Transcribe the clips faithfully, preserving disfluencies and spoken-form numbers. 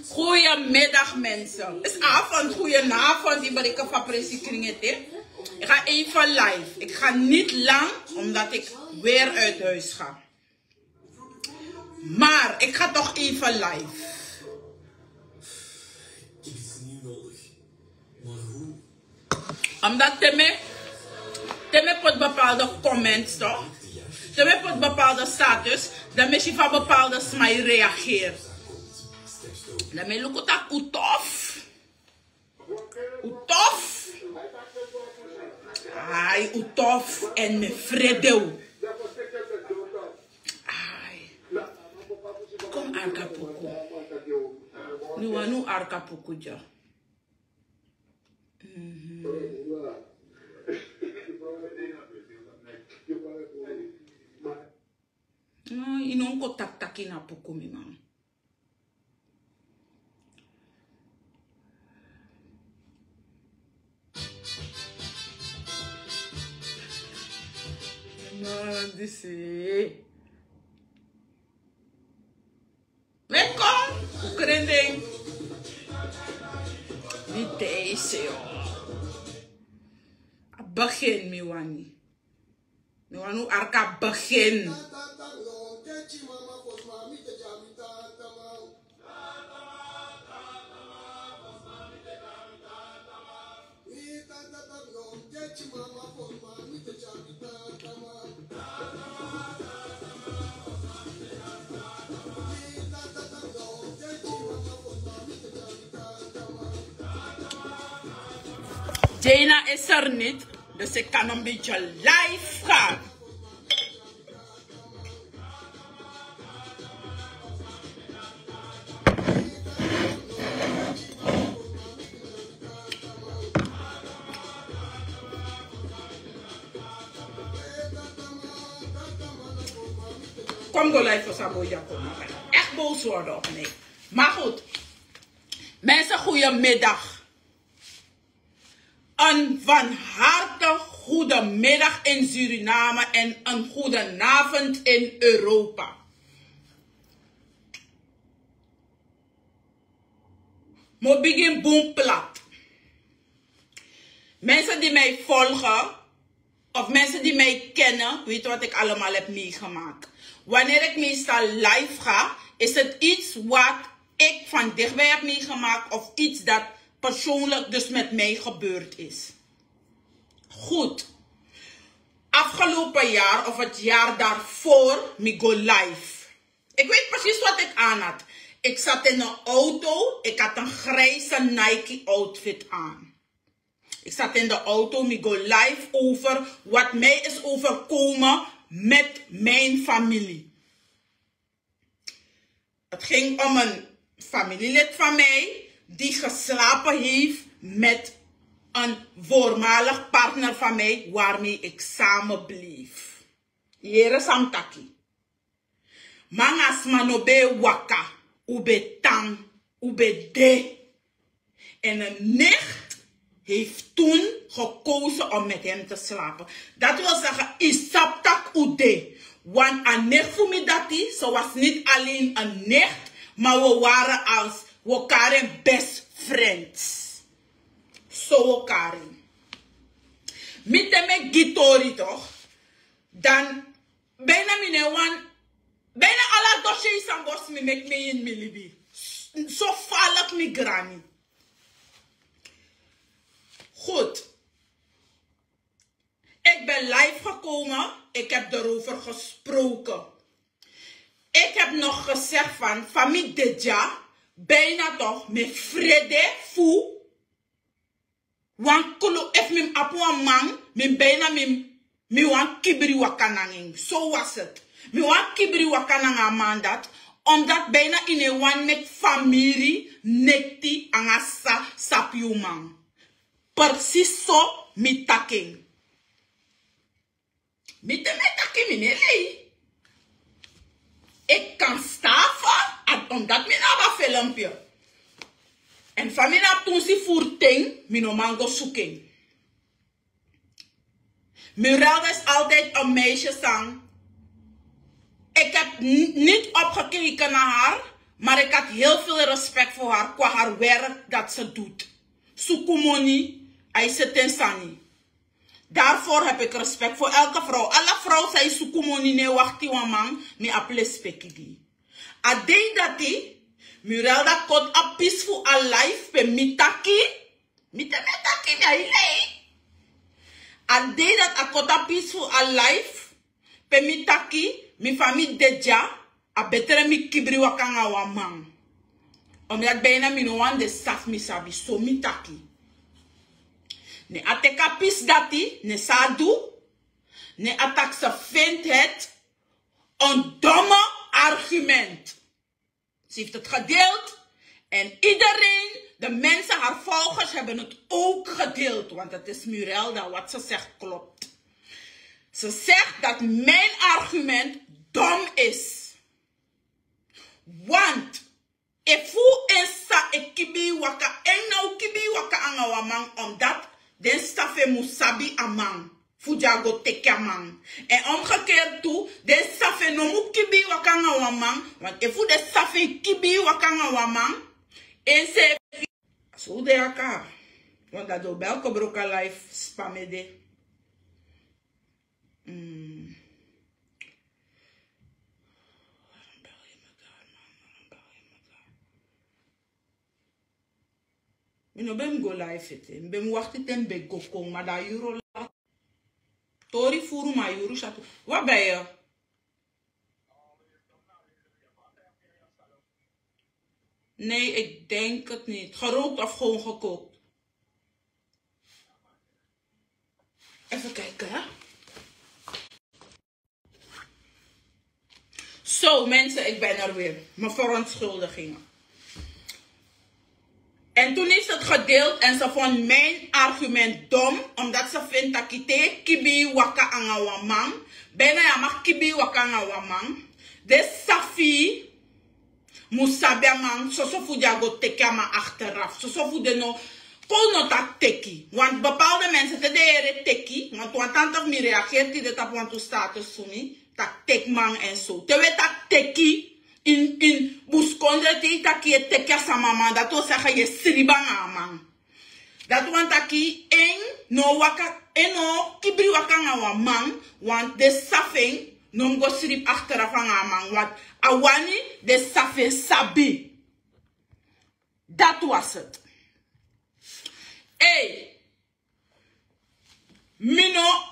Goedemiddag mensen. Is avond, goedenavond. Ik ben ik van Presi Kringete. Ik ga even live. Ik ga niet lang, omdat ik weer uit huis ga. Maar ik ga toch even live. Omdat te mi, te mi poti bepaalde comments, toch? Te mi poti bepaalde status, dan mi si fa bepaalde sma e reageer. Dan mi luku taki un tof. Un tof. Ai, un tof en mi frede un. Ai. Kon arka puku. Mi wani un arka puku dya. Mhm. No, i no kon taki taki na puku, mi man. No, disi. Welkom, Krending. Niet deze, joh. A begin, mi wani. Mi wani un arka begin. Jena is er niet, dus ik kan een beetje live gaan. Kom go live voor Saboya, kom maar. Echt boos worden op mij. Maar goed. Mensen, goedemiddag. Een van harte goedemiddag in Suriname en een goedenavond in Europa. Mi o bigin bun plat. Mensen die mij volgen, of mensen die mij kennen, weten wat ik allemaal heb meegemaakt. Wanneer ik meestal live ga, is het iets wat ik van dichtbij heb meegemaakt of iets dat persoonlijk dus met mij gebeurd is. Goed. Afgelopen jaar of het jaar daarvoor, mi go live. Ik weet precies wat ik aan had. Ik zat in een auto, ik had een grijze Nike outfit aan. Ik zat in de auto, mi go live over wat mij is overkomen met mijn familie. Het ging om een familielid van mij die geslapen heeft met een voormalig partner van mij waarmee ik samen bleef. Yere san mi taki. Manga sma no ben e waka, un ben e tan, un ben e de. En een nicht heeft toen gekozen om met hem te slapen. Dat wil zeggen, yu sabi tak' un de. Want a nicht fu mi dati, ze was niet alleen een nicht, maar we waren als, we kari en best friends. So we kari en. Mi te mi e gi tori toch, dan bijna mi no e wani, bijna ala dossier san go smeki mi ini mi libi. So falek mi grani. Goed. Ik ben live gekomen. Ik heb erover gesproken. Ik heb nog gezegd van, fa mi de dya, bijna toch, mi frede fu wan klu, efu mi abi wan man, mi bijna mi, mi wani kibri waka nanga en. So was het. Mi wani kibri waka nanga a man dati, omdat bijna yu no e wani meki famiri nekti nanga san sabi yu man. Precies so mi taki en. Mi te mi e taki, mi no e lei. Ik kan staven, omdat mi no abi a filmpje. En fa mi no abi tu un si furu ten, mi no man go suku en. Mirelda is altijd een meisje san, ik heb n-, niet opgekeken naar haar, Maar ik had heel veel respect voor haar qua haar werk dat ze doet. Suku moni, a e seti en sani. Daarvoor heb ik respect voor elke vrouw. Ala vrouw san e suku moni, no e wakti wan man, mi abi respeki gi. A dei dati, Murelda koti a pisi fu a live pe mi taki. Mi te mi e taki, mi a e lei. A dei dati a koti a pisi fu a live pe mi taki, mi fa mi de dya, a betre mi kibri waka nanga wan man. Omdat bijna mi no wani de safu, mi sabi, so mi taki. Ne a teki a pisi dati, ne san a du, ne a taki: ze vindt het een domme argument. Ze heeft het gedeeld. En iedereen, de mensen, haar volgers, hebben het ook gedeeld. Want het is Murelda, wat ze zegt klopt. Ze zegt dat mijn argument dom is. Want efu en sa e kibi waka, en no kibi waka nanga wan man, omdat den safu en mu sabi a man fu di a go teki a man. En omgekeerd tu, den safu en no mu kibi waka nanga wan man, want efu den safu en kibi waka nanga wan man, en se so de aka, want dat do bel kobroka life spamede. Mm. Mi no ben go live ete. Mi ben wakti te mi ben go kon, ma da yuru la. Tori furu ma yuru satu. Wat ben je? Nee, ik denk het niet. Gerookt of gewoon gekookt? Even kijken, hè. Zo, mensen, ik ben er weer. Mijn verontschuldigingen. En toen heeft ze het gedeeld en ze vond mijn argument dom, omdat ze vindt dat te kibi waka nanga wan man. Bijna ya mag kibi waka nanga wan man. De safu en mu sabi a man, soso fu di a go teki a man achteraf. Soso fu den no kon no taki teki. Want bepaalde mensen te den yere teki, want wan tante fu mi reageert tide tapu wantu status fu mi, taki teki man en zo. Te we taki teki, in, in buskondre te yu taki yu e teki a sama man, dati o saka yu e sribi nanga a man. Dati wani taki en no waka, en no kibri waka nanga wan man, want den safu en no mu go sribi achteraf nanga a man, want a wani den safu en sabi. Dat was het. Ei, mi no,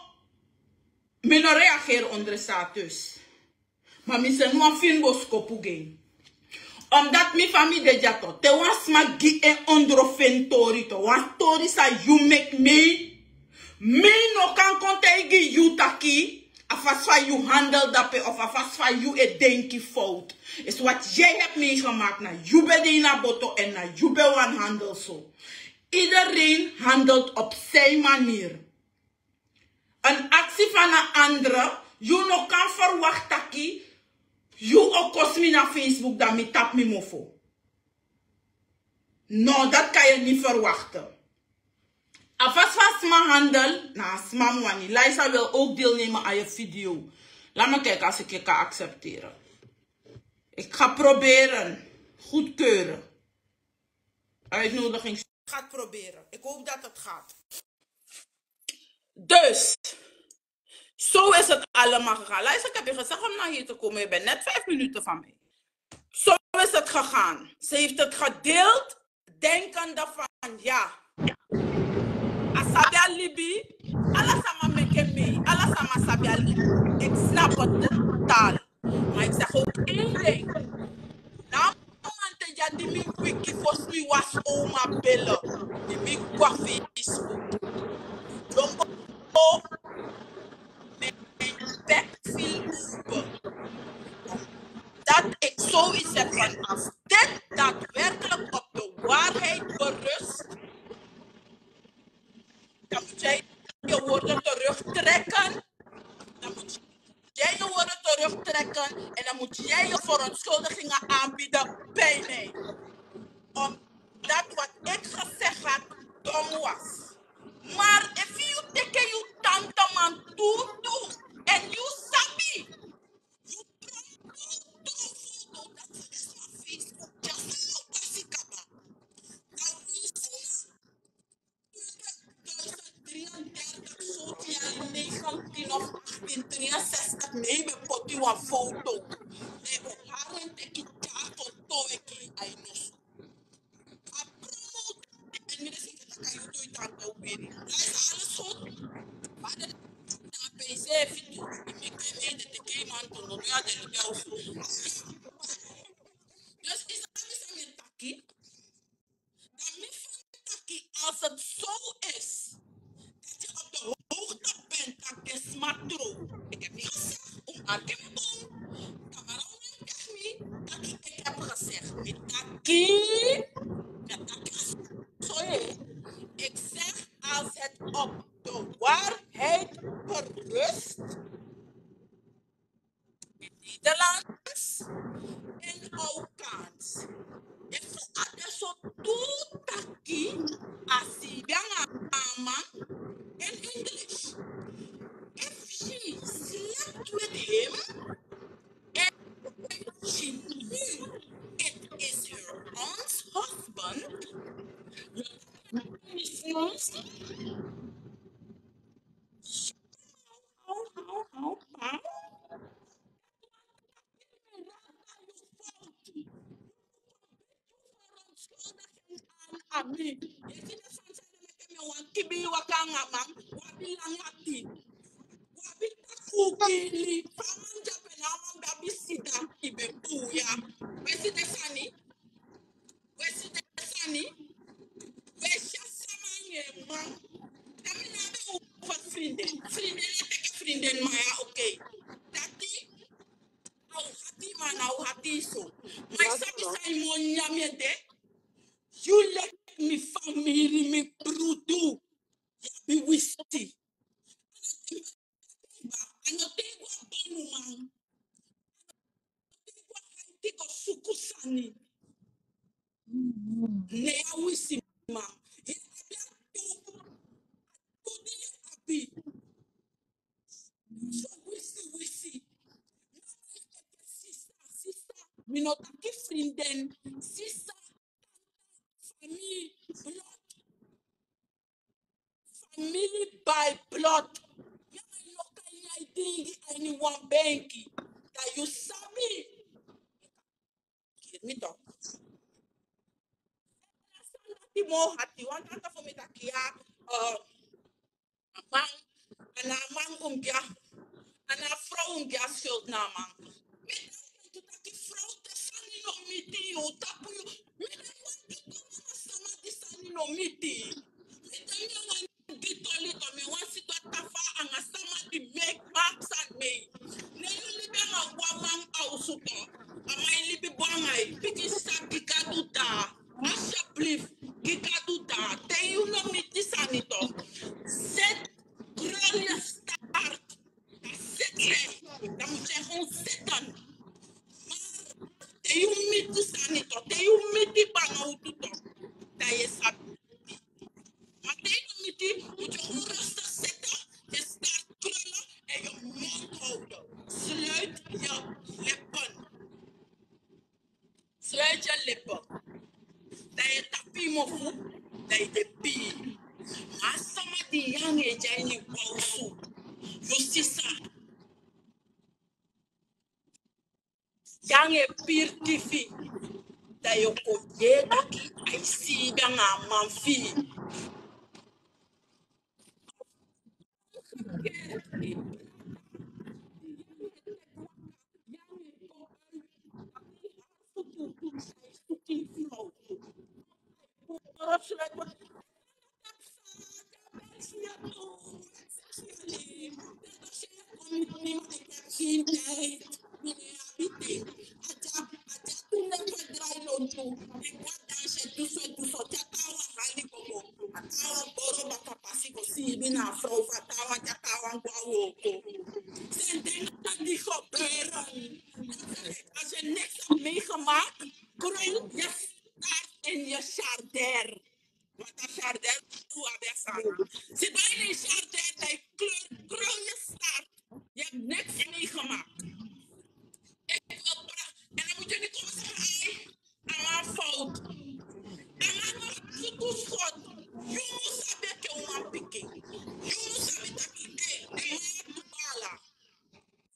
mi no reageer onder status. Ma mi seni wan fini boskopu gi en. Omdat mi fa mi de dya to, te wan sma gi en ondro feni tori to, wan tori san yu meki mi, mi no kan kon taigi yu taki a fasi fa yu handel dape of a fasi fa yu e denki fout. Is wat jij hebt meegemaakt, na yu ben de ini a boto en na yu ben wani handel so. Iedereen handelt op zijn manier. Een actie van een andere, yu no kan verwacht taki yu o kosi mi na Facebook dan mi tapu mi mofo. No, dat kan je niet verwachten. A fasi fa sma handel, na a sma mu wani. Laisa wil ook deelnemen aan je video. Laat me kijken als ik je kan accepteren. Ik ga proberen. Goedkeuren. Uitnodiging. Gaat proberen. Ik hoop dat het gaat. Dus, zo is het allemaal gegaan. Luister, ik heb je gezegd om naar hier te komen. Je bent net vijf minuten van mij. Zo is het gegaan. Ze heeft het gedeeld, denkende van, ja. A sabi a libi, ala sama meke mi, ala sama sabi a libi. Ik snap het totaal. Maar ik zeg ook één ding. Na a mamanten dya di mi wiki fosi mi wasi oma bele, di mi go a Facebook. Don go, mijn bek viel open. Dat ik zoiets heb van, als dit daadwerkelijk op de waarheid berust, dan moet jij je woorden terugtrekken. Dan moet jij je woorden terugtrekken en dan moet jij je verontschuldigingen aanbieden bij mij. Omdat wat ik gezegd had dom was. Maar efu yu teki yu tante man tutu, en yu sabi, yu tron tutu, dat is maar Facebook. a foto. Dan yu o hari en teki tyari foto e gi a ini noso. A promote en mi de saka taki a yu du yu tan tan wiri. Luister, alles goed. Maar dat na pe yu seefi tu. Yu meki en mei de teki yu man tu, no, no, ya de libi a osu. Dus yu sabi san mi e taki. Dan mi feni taki, als het zo is dat je op de hoogte bent dat de sma trouw. Ik heb niet gezegd om aan te doen. Kamera, tegen mij dat ik heb gezegd. Mi taki, mi taki, sorry. Ik zeg, als het op de waarheid berust, Nederlands en Aukaans. Efu a de so tu taki, a si nanga a man, in English. If she slept with him, and she knew it is her own husband, Ami, yu si den sani san e meki mi wani kibi waka nanga man, wan abi langa tin, wan abi takuu kili, fa a man de ape na a man be abi sida, yu ben buya. Wi e si den sani, wi e si den sani, wi e si a sama nanga en man. Dan mi no abi over vrienden, vrienden e teki vrienden man ya, oké. Dati, a o hati man, a o hati so. Ma yu sabi san yu mu nyan mi ede? Yu leki mi famiri, mi brudu. Yu abi wisi. A no te yu go a bonuman. A no te yu go a Haiti go suku sani. Ne yu a wisiman. Yu abi a tu, tu di yu abi. So wisi, wisi. Mama, yu teki sisa, sisa. Mi no taki vrienden. Sisa, famiri, blood. Famiri by blood. Yu no kan nyan yu dingi a ini wan benki. Dan yu sabi. Kiri mi toch. Dati moo hati, wan tanta fu mi taki ya, eh, a man, a na a man un gi a, a na a frow un gi a schuld na a man. Mi taki taki frow te sani no miti yu, tapu yu. Mi no wani gi toli nanga sama di sani no miti. Mi taki mi no wani gi toli, mi wani sidon a tafaa nanga sama di meki, maak sani mei. Ne yu libi nanga wan man a osu toch. A man e libi bun nanga yu. Pikin sisa, gi Gadu daa. Alsjeblieft, gi Gadu daa. Te yu no miti sani toch. Zet, krul yu staart. Dan zet yu. Dan moet yu gewoon zitten. Maar te yu miti sani toch. Te yu miti banowtu toch. Dan yu sabi. Maar te yu no miti, moet yu gewoon rustig zitten. Yu staart krullen en yu mond houden. Sluit je lippen. Sluit je lippen. Dan yu tapu yu mofu, dan yu de pii. Ma a sama di yu nanga en de a ini wan osu, yu sisa, yu nanga en piri tifi, dan yu o kon yee taki a e siibi nanga a man fi yu. Pasi go siibi na a frow fu a taawan, te a taawan go a wooko. Sendinga di gebeuren. Als je niks hebt meegemaakt, krul je staart in je sjaarder. Want a sjaarder tu abi a sani. Sidon ini sjaarder, dan yu krul, krul je staart. Je hebt niks meegemaakt. Ik wil pra-, en dan moet je niet komen zeggen, ai, a wan fout. A wan no suku schot. Yu mu sabi enke umanpikin. Yu mu sabi taki, ei, den man ya du bala.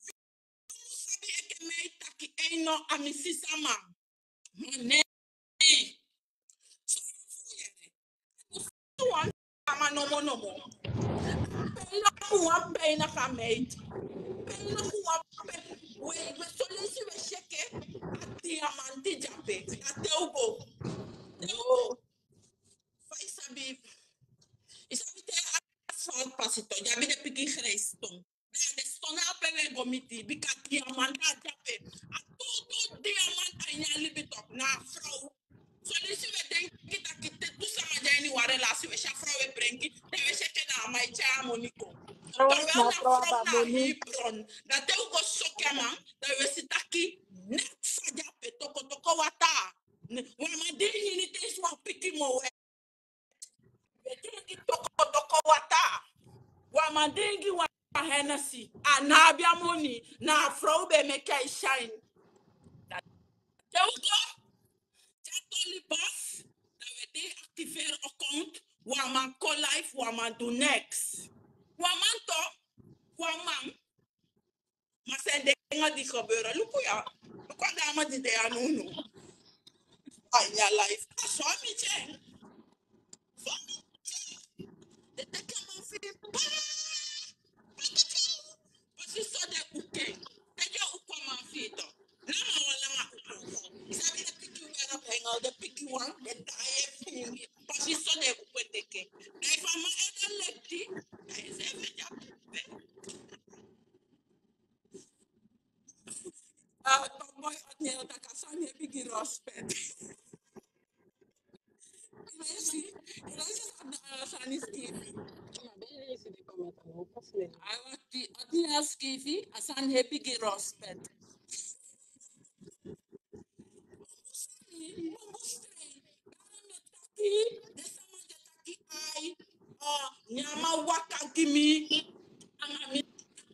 Yu mu sabi a mi sisa man. Ma nee. So fu yere. Wan sama nomo nomo. Pena fu wan pena fa meid. Pena fu wan pena. We, we so leisi we seke. A diamanti dyape. A te u go. Te u go. Fa i sabi. I sabi te a asfalt pasi to. Dyabi de piki grijs ton. Na den ston na ape we go miti, bika diamanti a dyape. A tutu diamanti a ini a libi tok na a frow. So disi we denki taki te tu sama de a ini wan relasi we si a frow e brengi, dan we seke na a man e tyai a moni kon. Terwijl na a frow na a hii bron. Dan te u go soki a man, dan we si taki neks a dyape, toko toko wata. Wan man di ini te isi wan piki mo we. We dringi toko toko wata. Wan man dringi wan Hennessy. A no abi a moni, na a frow be meki a e shine. Te u go, te a toli basi, dan we de activeer account, wan man kon live, wan man du neks. Wan man to, wan man, Ma sende nanga di gebeuren. Luku ya. Luku a dama di de ya nunu. A ini a life. A so a mi tyen. So a mi tyen. Den teki a man fi en. Pa. Pa teki en. Pasi so den uke. Teki a uku a man fi en to. Na man wan langa uku. I sabi den pikin wan na bengel, den pikin wan, den tai en fi en. Pasi so den uku e teki en. Dan efu a man ede lekti, dan yu seefi e tyapu. Ah, tomboy Otniel taki a sani e bigi respect. Leisi, leisi san, eh, sani skifi. Ai, wakti, Otniel skifi, a sani e bigi respect. Bumbu sani, bumbu sani. Daarom mi e taki, den sama di e taki ai, ah, nyan a man waka gi mi, nanga mi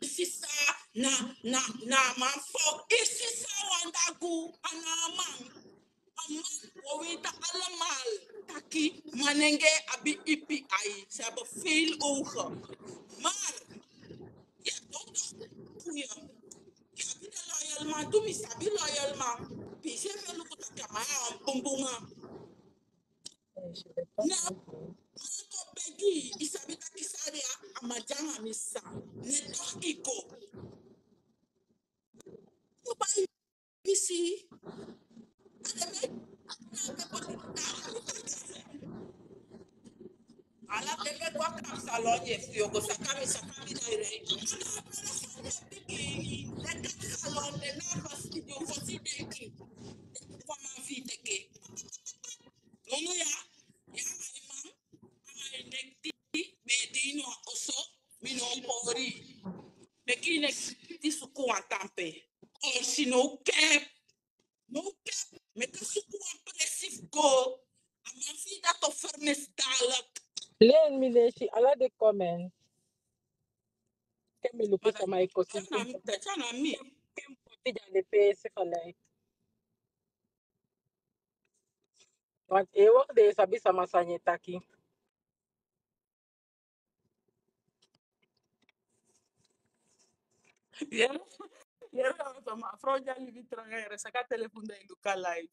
sisa, na, na, na a man fowtu. I sisa wan dagu, a no a man. A man, we weten allemaal taki manenge abi ipi ai, ze hebben veel ogen. Maar, ya, toch, toch, goeie. Ya, abi den loyal man tu, mi sabi loyal man. Pisi efu e luku taki a man ya wan bunbun man. Na, a man kon begi, i sabi taki san a de ya, a man de nanga mi sisa. Ne toch i go. Yu bai pisi. A de mi, a de mi poti na. Ala te mi e go a kapsalon, yu e go saka mi, saka mi direct. A no a pere san den pikin, den kapsalon, den na a fosi, den fosi denki. Den fu a man fi teke. Nono ya, ya a man, a man e nekti, mi e de ini wan oso, mi no pori. Meki i nekti suku wan tampe. Or si no kep. No kep, meki a suku wan presi fu go. A man fi dati o fermes dadelijk. Len mi leisi ala den comment. Te mi luku sama e kosi. Dati na mi, dati na mi. Ken poti dan den pesi gelijk. Want e wok den sabi sama san yu e taki. Yere, yere, a frow di a libi tranga, yere, saka telefon dan e luku a live.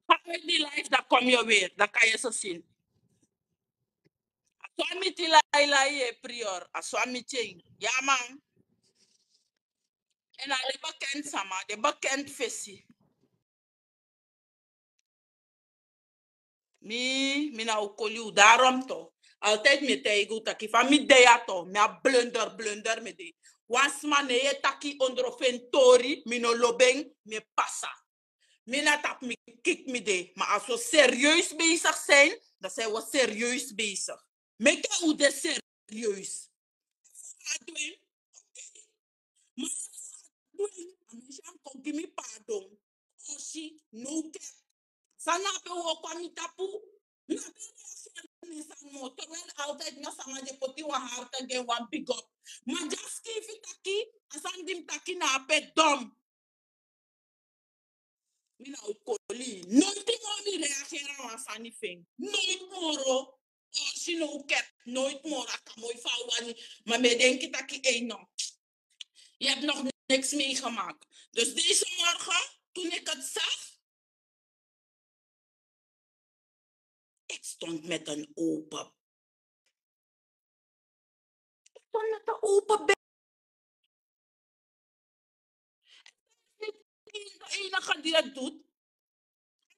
Ga uit die live, dan kom je weer. Dan kan je ze zien. A so a miti lai lai e prior. A so a miti en. Ya man. En a de bekend sama, de bekend fesi. Mi, mi na o koli u daarom to. Altijd mi e taigi u taki fa mi de ya to. Mi abi blunder, blunder mi de. Wan sma ne e taki ondro fu en tori, mi no lobi en, mi e pasa. Mi na tapu mi kiki mi de. Maar als we serieus bezig zijn, dan zijn we serieus bezig. Meki u de serieus. Efu a du en, oké. Ma efu a du en, a mensen kon gi mi pardon. Osi, no cap. San na pe wo kon a mi tapu. Na pe reageer na san mo. Terwijl altijd na sama di e poti wan hart gi en, wan big up. Ma dyaso skifi taki, a sani di mi taki na ape dom. Mi na o koli. Noiti moro mi reageer na wan sani fu en. Noiti moro. taki no, un kept nooit moro a kamoi fa a wani. Maar mi e denki taki ei no. Je hebt nog niks meegemaakt. Dus deze morgen, toen ik het zag, ik stond met een open. Ik stond met een open bek. Niet de enige die het doet.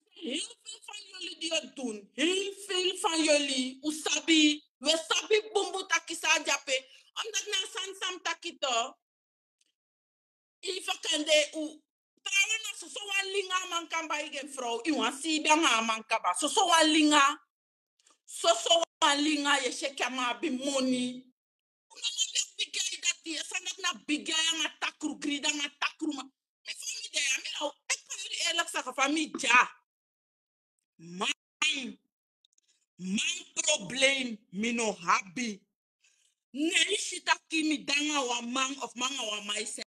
Heel veel van jullie die het doen. Heel veel van jullie. Usabi. We sabi bumbu taki sa dyape. Omdat na san sam taki to. Even kan de u. Trouwen na soso wan linga a man kan bai gen vrouw. I wan si ben a man kaba. Soso wan linga. Soso wan linga ye seki a man abi moni. Una no de bigi ai dati, e san dati na bigi ai anga takru grida anga takru ma. Mi fa mi de ya, mi na o, ik ga jullie eerlijk zeggen, fa mi dya. Man, man probleem, mi no habi. Ne i si taki mi de anga wan man of mi anga wan man e seni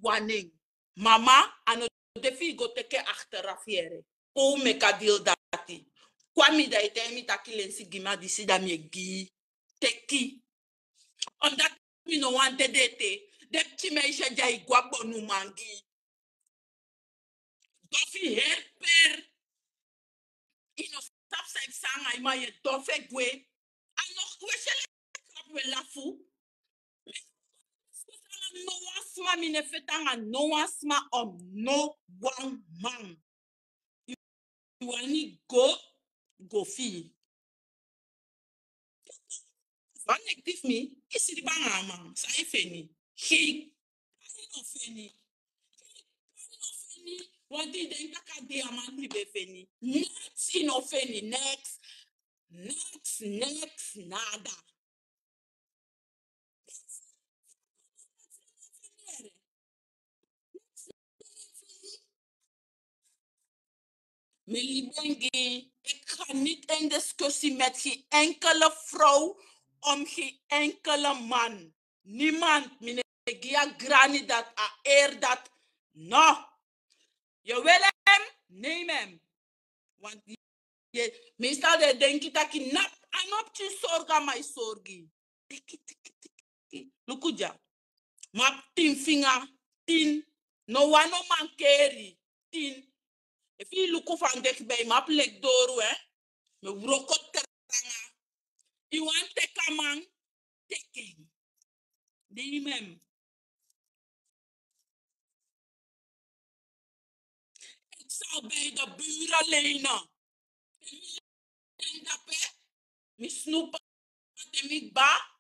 wan nen. Mama, a no de fu i go teki en achteraf yere. Pe un meki a deal dati. Kon a mi, dan i taigi mi taki lensi gi mi a disi, dan mi e gi i. Teki. Omdat mi no wani dede ete. Den pikin meisje dya e go a bonuman gi i. Dofi heri peri. I no sabi san e psa anga i, ma ye dofi e gwe. A no, we sele krapu, we lafu. Mi no wan sma, mi no e feti anga no wan sma, om no wan man. I wani go, go fi i. Wan negatief mi, i si di banga a man, san i feni. Geen, i no feni. Geen, i no feni. Want i denki taki a diamanti i be feni. Niks i no feni, niks. Niks, niks, nada. Mi libi en gi, ik ga niet in discussie met geen enkele vrouw om geen enkele man. Niemand, mi no e gi a grani dati, a eer dati. No. Ye weli en, nemi en. Want ye, meestal den e denki taki na, a no pikin sorgu a man e sorgu. Tiki, tiki, tiki, tiki. Luku dya. Mi abi tin finga, tin. No wan no mankeri, tin. Efu i luku fu a deki, ben mi abi leki doro, eh. Mi e wroko tranga. I wani teki a man, teki en. Nemi en. Ik zal bij de buren lenen. Te mi len dape, mi snupu, te mi kba,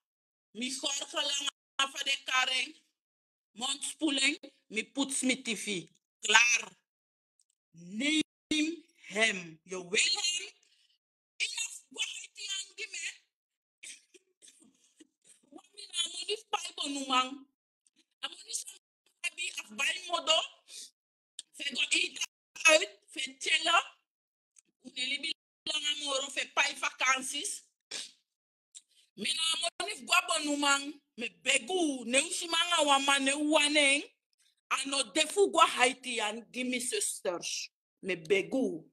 mi gorgel nanga fa den e kari en, mondspoeling, mi putsu mi tifi. Klaar. Nemi en. Ye weli en. I no fu go a Haiti anga mi. Want mi no abi moni fu bai bonuman. A moni san mi abi a fu bai modo. Fu e go ete uit, fu e tyele. Un no e libi langa moro, fu e pai vakanties. Mi no abi moni fu go a bonuman. Mi e begi un, ne un si mi anga wan man, ne un wani en. A no de fu go a Haiti anga mi, sisters. Mi e begi un.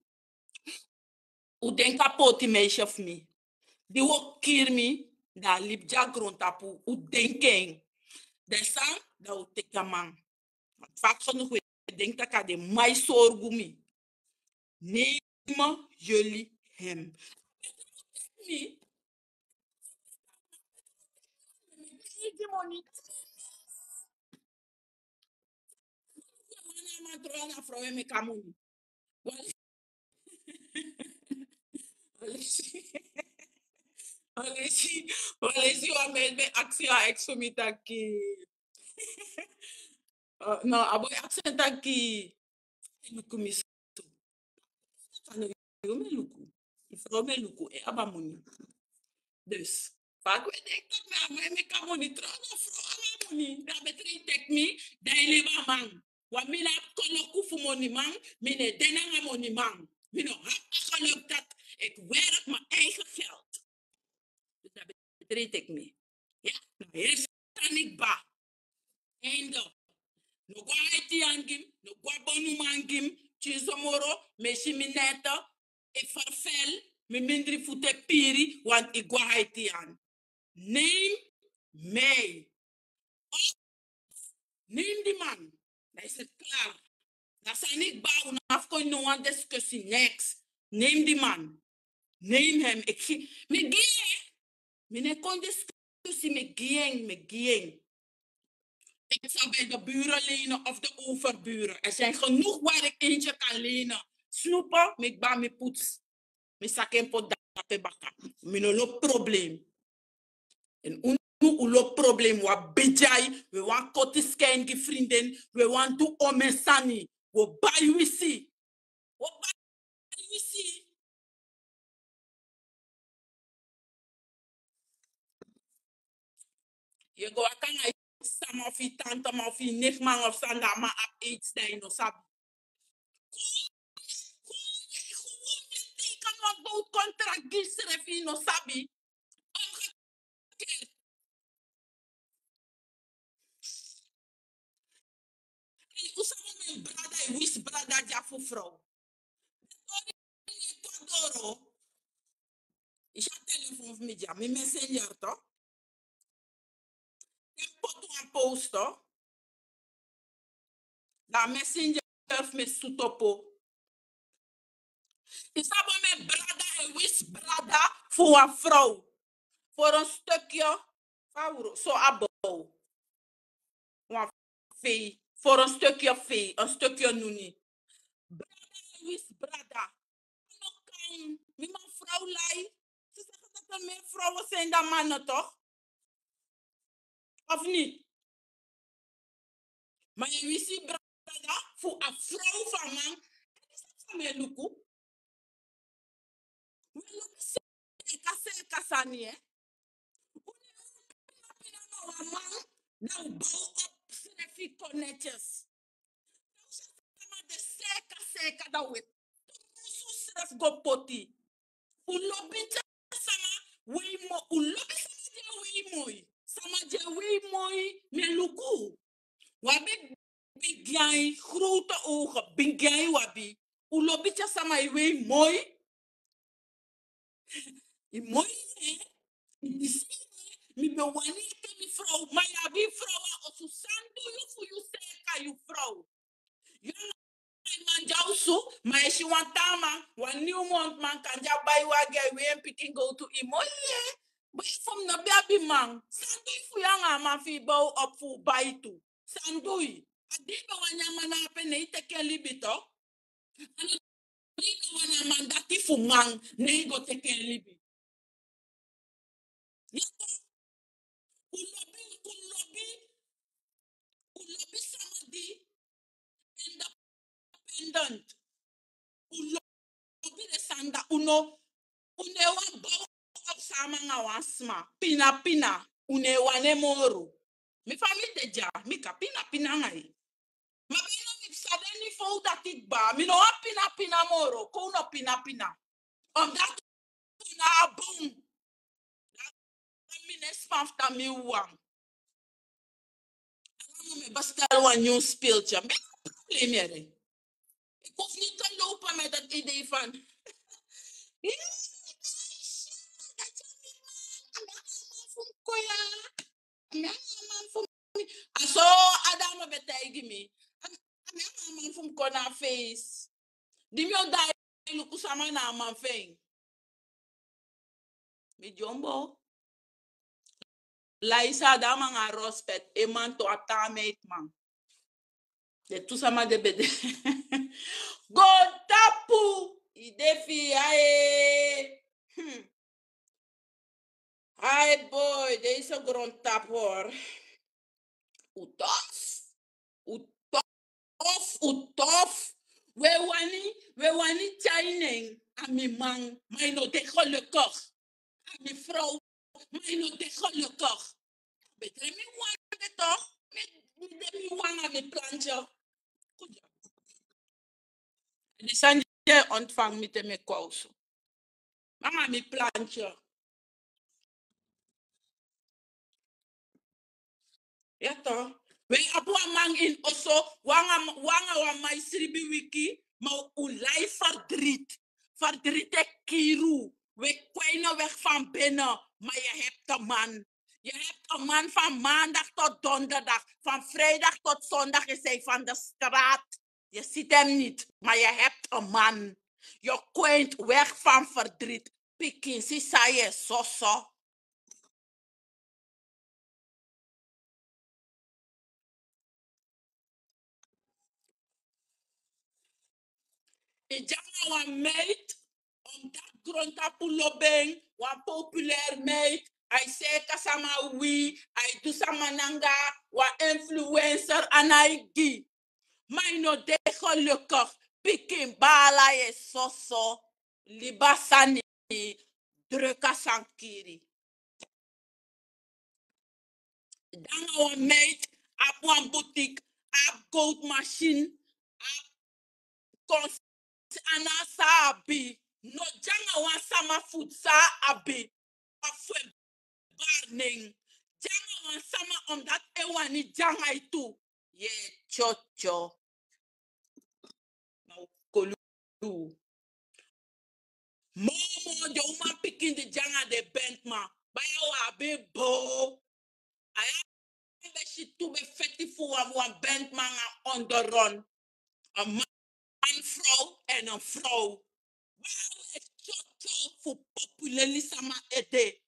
Un denki a poti meisje fu mi. Di un o kiri mi, dan a libi de a grontapu, un denki en. Dan san, dan un teki a man. Vaak genoeg we denki taki a den man e sorgu mi. Nemi jullie hem. Mi. Gi moni. Wan na man tron na frow e meki a moni. Wan leisi, wan leisi, wan leisi wan man ben aksi wan ex fu mi taki. Uh, no, a boi aksi en taki. Luku mi so. Fa no yu mi e luku. Yu frow mi e luku, en abi a moni. Dus, fa a go e denki taki mi abi moni, meki a moni, trouwens, a frow abi a moni. Dan a betri teki mi, dan a libi a man. Want mi no abi koloku fu moniman, mi no e de nanga moniman. Mi no abi a geluk dat ik werk mijn eigen geld. Dus dan a betri teki mi. Ya, na heri sani kba. Einde. No go a Haiti anga mi, no go a bonuman anga mi, tyinso moro, mi e si mi neti, e vervel, Mi mindri fu te piri, want i go a Haiti an. Neem mij. Neem die man. Dan is het klaar. Dan zijn ik bouw, dan afkon no one discussie, niks. Neem die man. Neem hem. Ik zie, mi gi en. Mi ne kon discussie, mi gi en, mi gi en. Ik zou bij de buren lenen of de overburen. Er zijn genoeg waar ik eentje kan lenen. Snoepen, mi gba, mi poets. Mi saki en poti dape baka. Mi no lobi probleem. En unu, un lobi probleem, wan bigi ai, we wan koti skin gi vriendin, we wan du omesani, we bai wisi. We bai wisi. Yu go waka na yu sama of yu tante man of yu nicht man of sani, a man abi aids, dan yu no sabi. Kon yu, kon yu, kon yu teken wan bout contract gi yusrefi, yu no sabi. Omgekeerd. Hey, un sabi mi brada, yu wisi brada dya fu vrouw. Tori, tori, tori. Yu si a telefon fu mi dya, mi messenger toch. Yu poti wan post toch. Dan messenger fu mi sutopo. Yu sabi mi brada, yu wisi brada fu wan vrouw. Voor een stukje, fa wi e taki, so a bow. Wan vee. Voor een stukje vee, een stukje nuni. Brada, yu wisi brada. No kan, mi man vrouw lai. Ze zeggen dat er meer vrouwen zijn dan mannen, toch? Of niet? Ma yu wisi brada fu a vrouw fu a man. Dati san mi e luku. We lobi seeka seeka sani, eh. Un no e pina pina na wan man, dan un bow op srefi kon netjes. Dan un si sama de seeka seeka, dan un e tosi unsrefi go poti. Un lobi tyari sama wei moi, un lobi sama di e wei moi. Sama di e wei moi, mi e luku. Un abi bigi ai, grote ogen, bigi ai un abi. Un lobi tyari sama e wei moi. Yu moi, eh? Yu si, eh? Mi ben wani ete mi vrouw, ma yu abi yu vrouw a osu, san du yu fu yu seeka yu vrouw? Yu anga yu man de a osu, ma yu e si wan taa man, wan nieuw mond man, kan de a bai wagi, ai wei en pikin gowtu, yu moi, eh? Boi fu mi no ben abi man, san du yu fu yu anga a man fu yu bow op fu bai tu? San du yu? A di yu ben wani a man na ape, ne yu teki en libi toch. A no di yu ben wani a man dati fu man, ne yu go teki en libi. Ya toch. Un lobi, un lobi, un lobi sama di independent. Un lobi den sani, dan un no, un no e wani bow op sama anga wan sma. Pina pina, un no e wani en moro. Mi famiri de dya, mi kan pina pina anga yu. Ma mi no, mi psa den niveau dati kba. Mi no wani pina pina moro. Kon un no pina pina. Omdat un na a boom. Dan mi no e span fu tan mi wawan. Ala mun mi e bestel wan nyun speeltje. Mi no probleem yere. Ik hoef niet te lopen met het idee van, "Hé, meisje, dat is niet mijn man. A mi anga a man fu mi kon ya. A mi anga a man fu mi." A so a dame ben taigi mi. A mi anga a man fu mi kon na a feest. Di mi o daai luku sama na a man fu en. Mi dyombo. Laisa, a dame anga a respect, en man tu, a taa meid man. Den tu sama de ben de. Go tapu, yu de fi yu, aye. Hmm. Ai boy, deze grondtap hoor. Un tof. Un tof, un tof. We wani, we wani tyai nen a mi man, ma yu no de gelukkig. A mi vrouw, ma yu no de gelukkig. Betre mi wan de toch, mi, mi de mi wan a mi plantje. Di sani di e ontvang mi te mi e kon a osu. Anga mi plantje. Ya toch. We abi wan man ini oso, wan a, wan a wan man e sribi wiki, ma un lai verdriet. Verdriet e kiri u. We kwijnen weg van binnen, maar je hebt een man. Je hebt een man van maandag tot donderdag, van vrijdag tot zondag is hij van de straat. Je ziet hem niet, maar je hebt een man. Je kwijnt weg van verdriet. Pikin, si san yu e soso. Mi de nanga wan meid, omdat grontapu lobi en, wan populair meid, a e seka sama wi, a e du sama nanga wan influencer, a no e gi. Ma yu no de gelukkig, pikin, baala, yu e soso, libi a sani, druk a sani kiri. Dan a wan meid abi wan boutique, abi goudmachine, abi konsi, a no san a abi. No de nanga wan sama fu san a abi, a fu en bari nen. De nanga wan sama omdat en wani de nanga yu tu. Yu e tyotyo. Na un kolu. Momo, den uman pikin di de nanga den bentman, baya, un abi boo. A ya, un ben si tu ben feti fu wan, wan bentman nanga onderrun. Een man, een vrouw en een vrouw. Waarom is toto voor populair sama ede?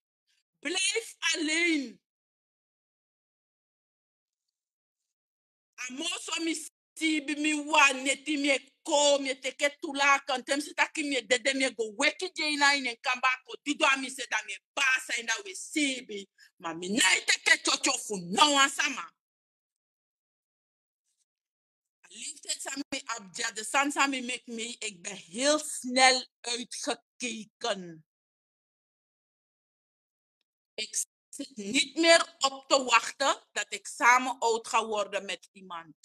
Blijf alleen. A moo so mi siibi, mi wani neti, mi e kon, mi e teke tulaken, te mi si taki mi e dede, mi e go weki dei na ini en kamba, a kon didon a mi se, dan mi e pasa en, dan un e siibi. Ma mi no e teke tyotyo fu no wan sama. A leeftijd san mi abi dya, de sani san mi meki, mi, ik ben heel snel uitgekeken. Ik zit niet meer op te wachten dat ik samen oud ga worden met iemand.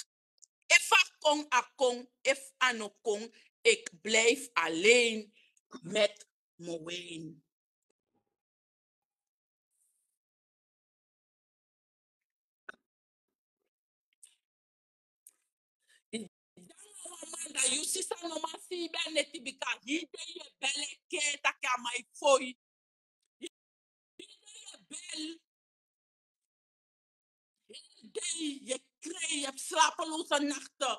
Efu a kon, a kon, efu a no kon, ik blijf alleen met mijn wijn. Yu de nanga wan man, dan yu sisa no man siibi a neti, bika hii dei yu e bel, e kee taki a man e foi. Hii dei yu e bel. Hii dei yu e krei, yu abi slapeloze nachten.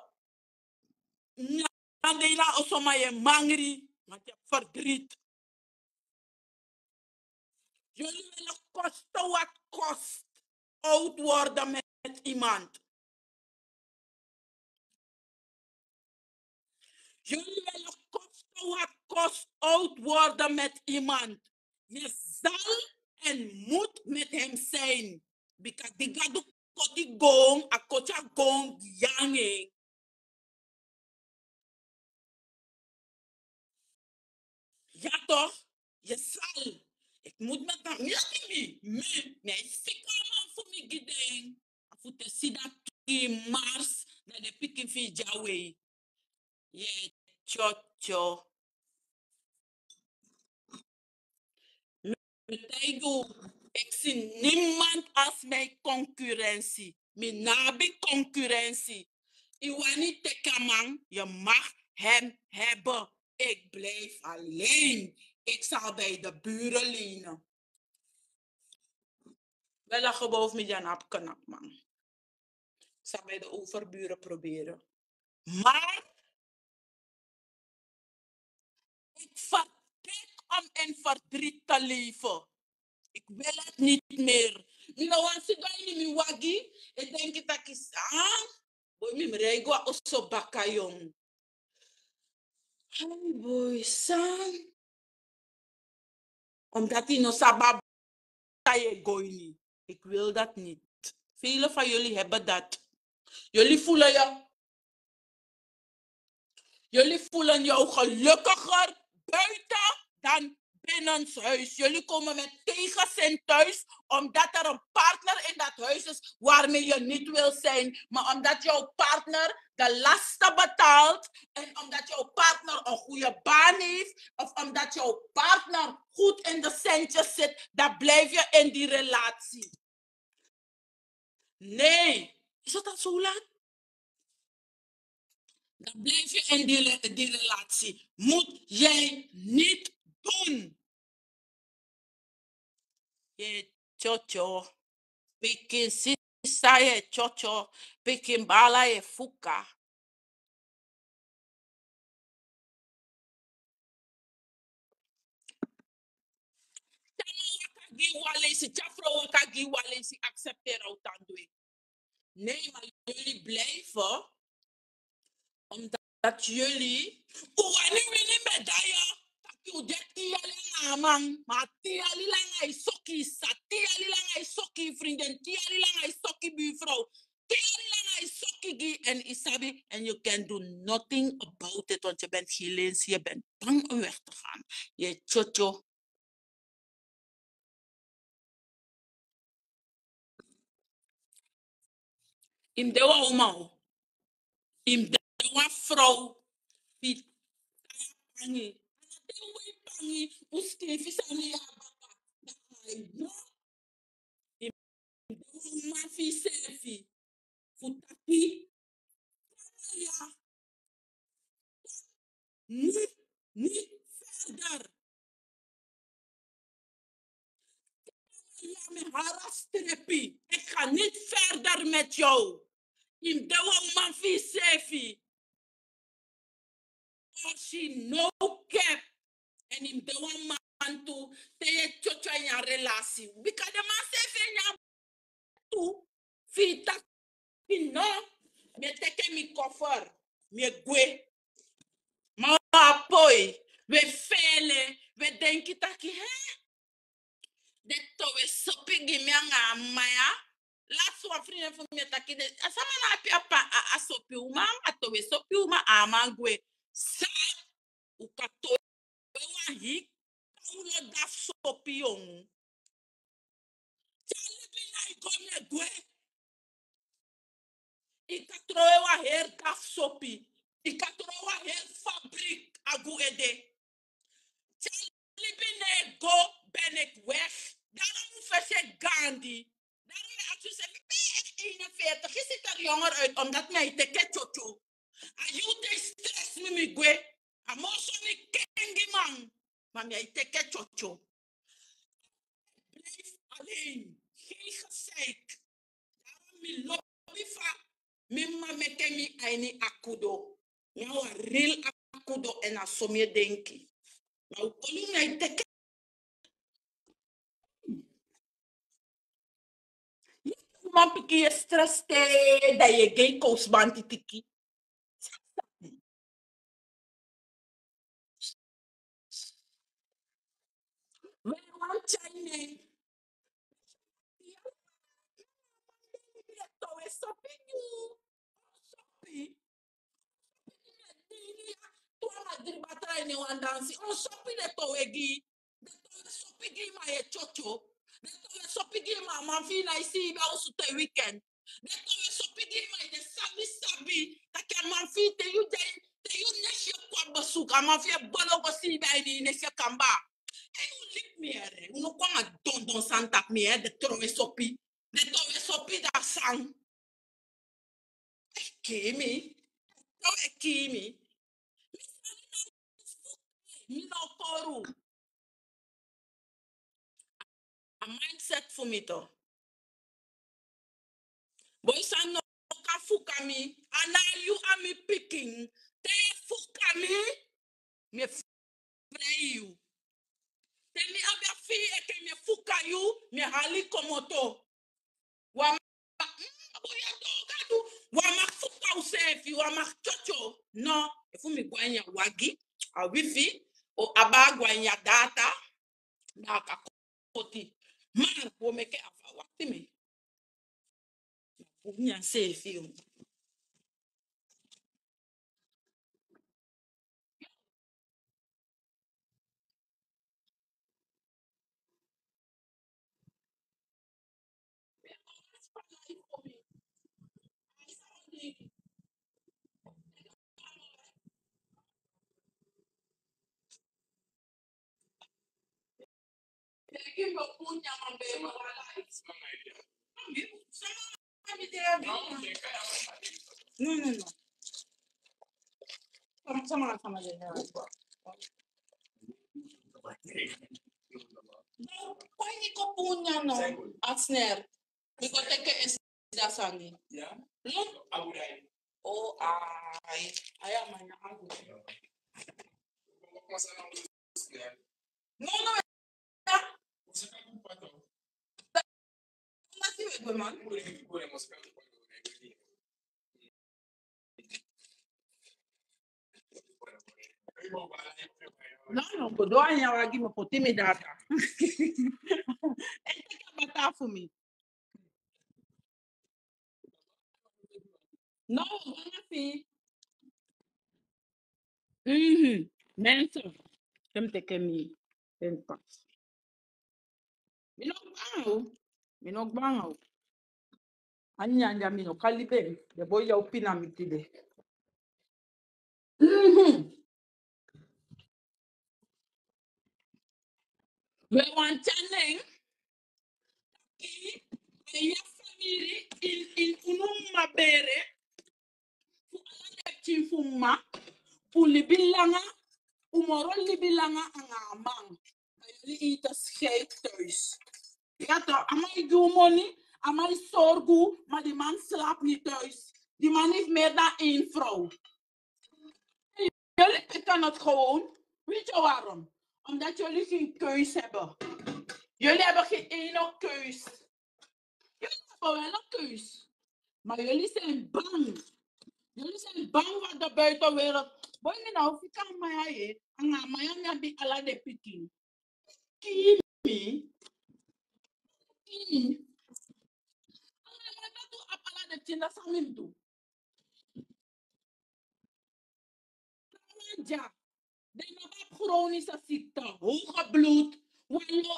Nyan dei na oso, ma yu e mangri, want yu abi verdriet. Jullie willen koste wat kost oud worden met iemand. Jullie willen koste wat kost oud worden met iemand. Je zal en moet met hem zijn. Bika di Gadu koti goon, a koti a goon gi yu nanga en. Ja toch? Je zal. Ik moet met hem, mi, mi, mi, mi, mi, a e siki a man fu mi gi den. A fu te si dati mars, dan den pikin fu yu de away. Yu e tyotyo. Mi taigi unu, ik zie niemand als mijn concurrentie. Mi no abi concurrentie. Yu wani teki a man, je mag hem hebben. Ik blijf alleen. Ik zal bij de buren lenen. Wel, a gebouw fu mi dya no abi knapman. Ik zal bij de overburen proberen. Maar ik vertrek om in verdriet te leven. Ik wil het niet meer. Mi no wani sidon ini mi wagi e denki taki, ah, boi, mi mus rei go a oso baka, yong. Ai, boi, san. Omdat yu no sabi a baka yu e go ini. Ik wil dat niet. Velen van jullie hebben dat. Jullie voelen je, jullie voelen jou gelukkiger buiten dan binnenshuis. Jullie komen met tegenzin thuis, omdat er een partner in dat huis is waarmee je niet wil zijn. Maar omdat jouw partner de lasten betaalt en omdat jouw partner een goede baan heeft, of omdat jouw partner goed in de centjes zit, dan blijf je in die relatie. Nee, is het al zo laat? Dan blijf je in die, re- die relatie. Moet jij niet doen. Ye tyotyo. Pikin sisa ye tyotyo. Pikin bala ye fuka. Te a man waka gi yu wan leisi, te a frow waka gi yu wan leisi, accepteer a o tan du en. Nee, maar jullie blijven. Omdat jullie, u wani wini medaya. Taki u de tin yali nanga a man, ma tin yali langa yu soki yu sisa, tin yali langa yu soki yu vriendin, tin yali langa yu soki buurvrouw, tin yali langa yu soki gi en yu sabi, and you can do nothing about it, want je bent geen lensi, je bent bang om weg te gaan. Ye tyotyo. Yu mus de wan uma o. Yu mus de wan frow. Fu yu tai a pangi. A no te yu wei pangi, un skrifi sani ya baka. Dati na yu no. Yu mus de wan uma fu yusefi. Fu taki. Yu no, niet verder. Ja, mi hara strepi. Ik ga niet verder met jou. Yu mus de wan uma fu yusefi. Of yu no kep. En yu mus de wan man tu. Te yu e tyotyo ini a relasi. Bika den man sefi e nyan tu. Fu yu taki no, mi e teke mi koffer, mi e gwe. Ma wi a poi, wi e feele, wi e denki taki, hè? Den towe sopi gi mi anga a man ya. Lasi wan frindin fu mi e taki den, a sama na ape a pa, a, a sopi uma, a towe sopi uma, a man gwe. San? Un kan towe wan hii kawlo dafu sopi yongu. Te a libi na yu go, mi e gwe. Yu kan trowe wan heri dafu sopi. Yu kan trowe wan heri fabrik a gu ede. Te a libi na yu go, ben ik weg. Daarom un fesi e gaandi. Daarom mi e aksi usefi, ben ik eenenveertig, je ziet er jonger uit, omdat mi e teke tyotyo. A yu e stress mi, mi gwe. A moo so mi kengi man. Ma mi e teke tyotyo. Blijf alleen. Geen gezeik. Daarom mi lobi fa mi mama meke mi a ini a kudo. Mi na wan real a kudo, en na so mi e denki. Ma un koli mi e teke. Yu man pikin, yu e stress te, dan yu e gi en kowsbanti tiki. We wan tyai nen. Towe sopi gi yu. Sopi. Tu a man dri batra ini wan dansi. Un sopi den towe gi yu. Den towe sopi gi yu, ma yu e tyotyo. Den towe sopi gi yu, ma a man fi yu nái siibi a osu te weekend. Den towe sopi gi yu, ma yu de sabi sabi taki a man fi yu, te yu de, te yu nesi e kon a besuku, a man fi yu e bolo go siibi a ini yu nesi e kamba. En un libi mi yere, un no kon nanga dondon sani tapu mi yere, den towe sopi. Den towe sopi, da san? E kii mi. Towe e kii mi. Mi sani na mi no koru. A mindset fu mi to. Boi san no kan fuka mi, a na yu a mi pikin. Te yu e fuka mi, mi e frei yu. Te mi abi a fii enke mi e fuka yu, mi e hali komoto. Wan man, mm, a boi ya don gadu. Wan man fuka usefi, wan man tyotyo. No, efu mi go a ini a wagi, a wifi, o aba go a ini a data, na a kan koti. Ma wo meke a fa wakti mi. Nyan sefi o. No, no, no. Sama, sama, sama, sama. No, kwai ni ko punya no. Asner. Mi go teke esida sani. No. O ai. Ai, a man ya agu. No, no. No, no, go do anya wagi mo poti mi data. E teki a bata fu mi. No, go na fi. Mhm. Mensen, ken mi teke mi. Ken pas. Mi no gbanga o. Mi no gbanga o. Anya, anya, mi no kalibe. De boy ya open na mi tide. Mhm. We want challenge. Taki, we ya famiri in, in unu mabere. Fu ala den pikin fu mma, un libi langa, un moro libi langa anga a man. Ma yu ligin te schei thuis. Ya toch, a man e gi un moni, a man e sorgu, ma di man slaap niet thuis. Di man heeft meer dan één vrouw. Jullie pikken het gewoon. Weet je waarom? Omdat jullie geen keus hebben. Jullie hebben geen ene keus. Jullie hebben wel een keus. Maar jullie zijn bang. Jullie zijn bang van de buitenwereld. Boy, mi na o fika maya ye. Anga maya mi abi ala den pikin. Kill me. Kill me. Anga maya tu abi ala den pikin, dati san mi mus du. Trawan dya. Den no abi chronische ziekte, hoge bloed, wanlo,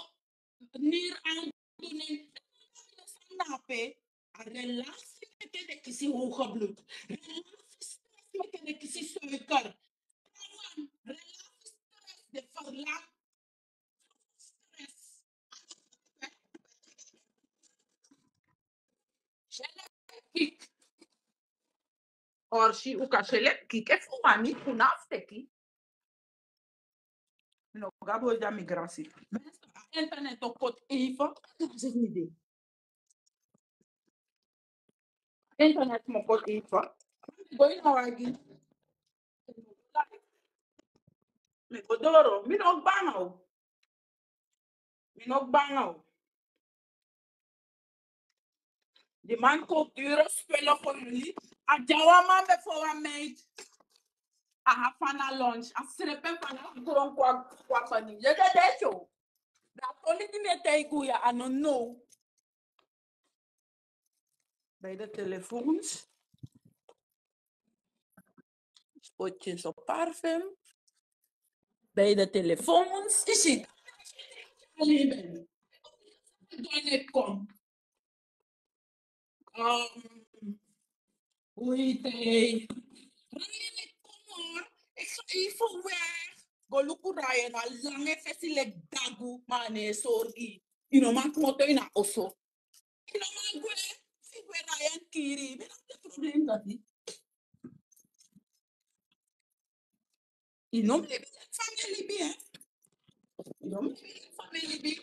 nieraandoening. Den no abi den sani na ape. A relatie meke den kisi hoge bloed. Relatie stress meke den kisi suiker. Trawan, relatie stress, den verlang stress. Seleki. Or si un kan seleki, efu un wani, un no abi fu teki. Mi no go abi odi a migratie. Internet o koti even. Internet mus koti even. Mi go ini a wagi. Mi go doro. Mi no gbanga o. Mi no gbanga o. Di man koop dure spullen voor jullie. A dyawa man ben voor een meid. A ha fana lunch. A srepe fana grond kwa kwa fani. Ye de de show. Da toli di mi e taigi un ya, a no no. Bij de telefoons. Spotjes op parfum. Bij de telefoons. Isi. Alleen ben. Doe net kom. Um, hoe heet hij? Ryan, kom hoor. Ik ga even weg. Go luku Ryan, a lange fesi leki dagu, ma a no e sorgu. Yu no man kmoto ini a oso. Yu no man gwe, fu gwe Ryan kiri. Mi no abi problem dati. Yu no mus libi leki fa mi e libi, hè. Yu no mus libi leki fa mi e libi.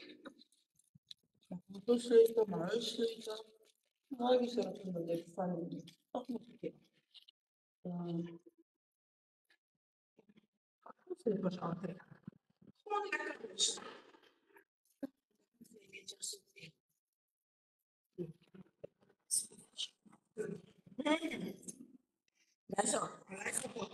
Mi foto sleutel, mi huis sleutel. Mi abi srefi no leki fa mi e libi. Toch moet ik het. Ehm, slippers aantrekken. Gewoon lekker rusten. Mensen, blijf op.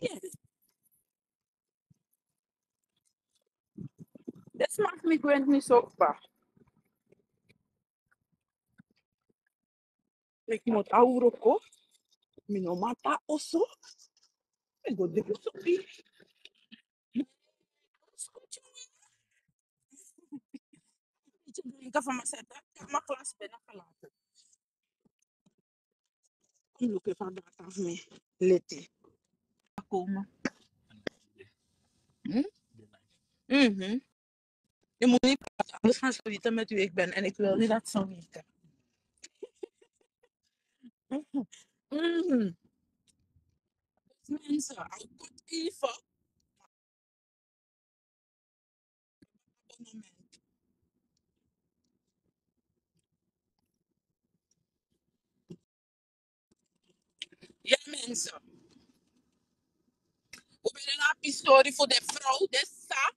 Yes. This maakt me gwend me so kba. Ik moet a wroko. Mi no mata oso. Mi go de oso pi. Drinken van mijn zetten. Kan mijn glas binnengelaten. Kom, look even aan de tafel. Leti. Komen. Hm? Mhm. Je moet niet praten, anders gaan ze weten met wie ik ben. En ik wil niet dat ze weten. Mhm. Dus mensen, hou kort even. Abonnement. Ya, mensen. We ben na a histori fu den vrouw, den sa.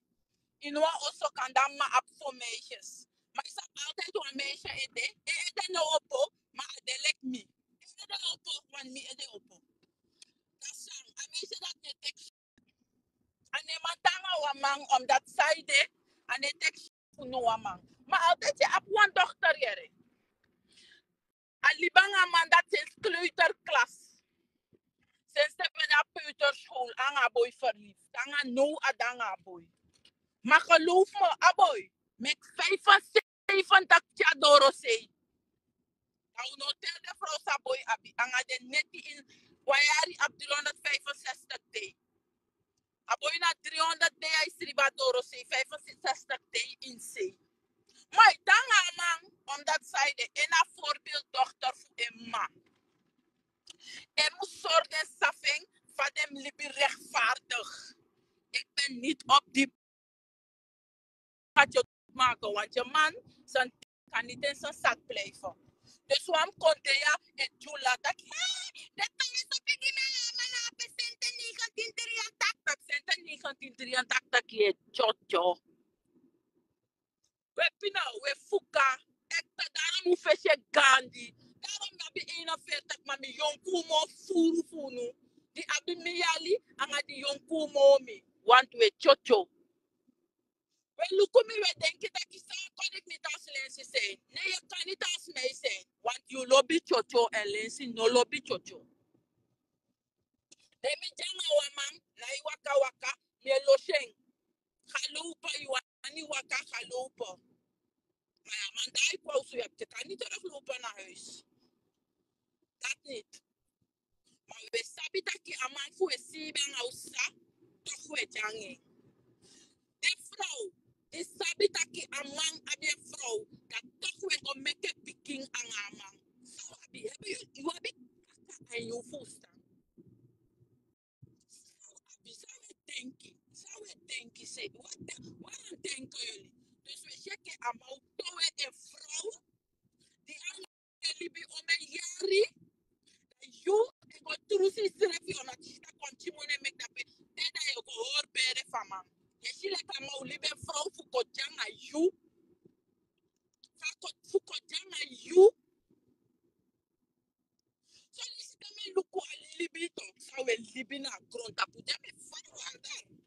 Ini wan oso kan de man abi fo meisjes. Ma yu sabi altijd wan meisje ede, en ede no opo, ma a de leki mi. En ede opo, want mi ede opo. Dati san, a meisje dati no e teki A no e man tan nanga wan man, omdat san ede, a no e teki fu no wan man. Ma altijd yu abi wan dochter, yere. A libi nanga a man dati sinds kleuterklas. Sinds a ben de a peuterschool, nanga a boi verliefd. Nanga now a de nanga a boi. Ma geloof me, a boi meki vijfenzeventig tya dorosei. Dan un no teri den vrouw san a boi abi, nanga den neti ini wan yari abi driehonderdzestig dei. A boi na driehonderd dei a e sribi a dorosei, vijfenzestig dei ini sei. Ma a e tan nanga a man, omdat san ede, en na voorbeelddochter fu en mma. En mus sori den sa fu en, fa den mus libi rechtvaardig. Ik ben niet op die gaat je maken, want je man zijn kan niet in zijn zak blijven. Dus waarom komt hij ja en Jula dat hij de tong is op die man na negentien drieëntachtig, sinds negentien drieëntachtig, je tjotjo. We pina, we fuka. Ekte, daarom hoef je Gandhi. Daarom na bi eenenveertig, maar mi yonku mo furu funu. Die abi mi yali, anga die yonku mo mi. Want we tjotjo. We luku mi, we denki taki san kon ik niet als Lensi zijn. Nee, je kan niet als mij zijn. Want yu lobi tjotjo en Lensi no lobi tjotjo. Den mi dyan a wan man, na yu waka waka, mi e losi en. Ga lopen, yu wani waka, ga lopen. Maar ja, man, daar ik wou zo, je kan niet teruglopen naar huis. Dat niet. Ma we sabi taki a man fu we si ben a usa, toch we dyan en. Den vrouw di sabi taki a man abi en vrouw, dan toch we go meke pikin nanga a man. San wi abi, hebi yu, yu abi kaka en yu fusutan. San wi abi, san we denki, san we denki se, wat, wat denken jullie? Dus we seki a man o towe en vrouw di a e libi omen yari, dan yu e go trusu yusrefi, omdat yu si taki wan pikin moni e meki dape, te dan yu go hori bere fu a man. Yu e si leki a man o libi en vrouw fu go dyan nanga yu. Fu go, fu go dyan nanga yu. So disi den mi e luku a libi tok, san we libi na grontapu, den mi e fara wan dati.